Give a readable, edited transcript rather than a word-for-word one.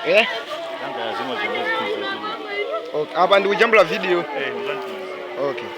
Eh? Nanga zimwe zomwe zithunzi. Okay. Apa ndikujambula video. Eh, uzanditumizira. Okay.